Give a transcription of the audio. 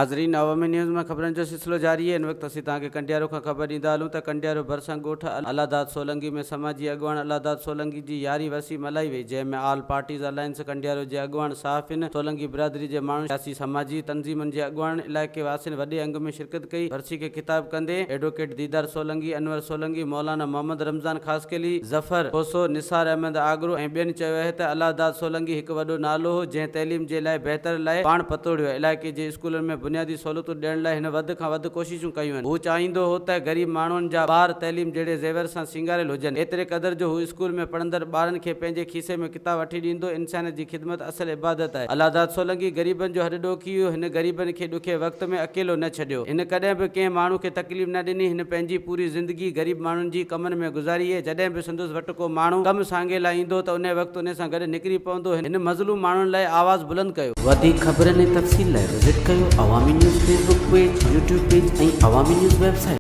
ناظرين عوامي نيوز مان خبرن جو سلسلو جاري آهي ان وقت اسين توهان کي ڪنڊيارو کان خبر ڏيندا هلون ته ڪنڊيارو ڀرسان ڳوٺ الله داد سولنگي ۾ سماجي اڳواڻ الله داد سولنگي جي يارهين ورسي ملهائي وئي جنهن ۾ آل پارٽيز الائنس ڪنڊيارو جي اڳواڻ صحافين سولنگي برادري جي ماڻهن سياسي سماجي تنظيمن جي اڳواڻن علائقي واسين وڏي انگ ۾ شرڪت ڪئي ورسي کي خطاب ڪندي ايڊووڪيٽ ديدار سولنگي انور سولنگي مولانا محمد رمضان خاصخيلي ظفر کوسو نثار احمد آگرو ۽ ٻين چيو اهي ته الله داد سولنگي هڪ وڏو نالو هو جنهن تعليم جي لاء بهتر لاء پاڻ پتوڙيو علائقي جي اسڪولن ۾ بنيادي سهولتون ڏيڻ لاء هن وڌ کان وڌ ڪوششون ڪيون آهن. هو چاهيندو هو ته غريب ماڻهن جا ٻار تعليم جهڙي زيور سان سينگاريل هجن. ايتري قدر جو هو اسڪول ۾ پڙهندڙ ٻارن کي پنهنجي کيسي ۾ ڪتاب وٺي ڏيندو. انسانيت جي خدمت اصل عبادت آهي. الله داد سولنگي غريبن جو هڏ ڏوکي هو. هن غريبن کي ڏکئي وقت ۾ اڪيلو نه ڇڏيو. هن ڪڏهن به ڪنهن ماڻهو کي تڪليف نه ڏني. هن پنهنجي پوري زندگي غريب ماڻهن جي ڪمن ۾ گذاري. جڏهن به سندس وٽ ڪو ماڻهو ڪم سانگي لاء ايندو ته انهي وقت انهي سان گڏ نڪري پوندو. هن مظلوم ماڻهن لاء آواز بلند ڪيو. وڌيڪ خبرن ۽ تفصيل لاء وزٽ ڪيو Awami news Facebook page, YouTube page ۽ Awami news website.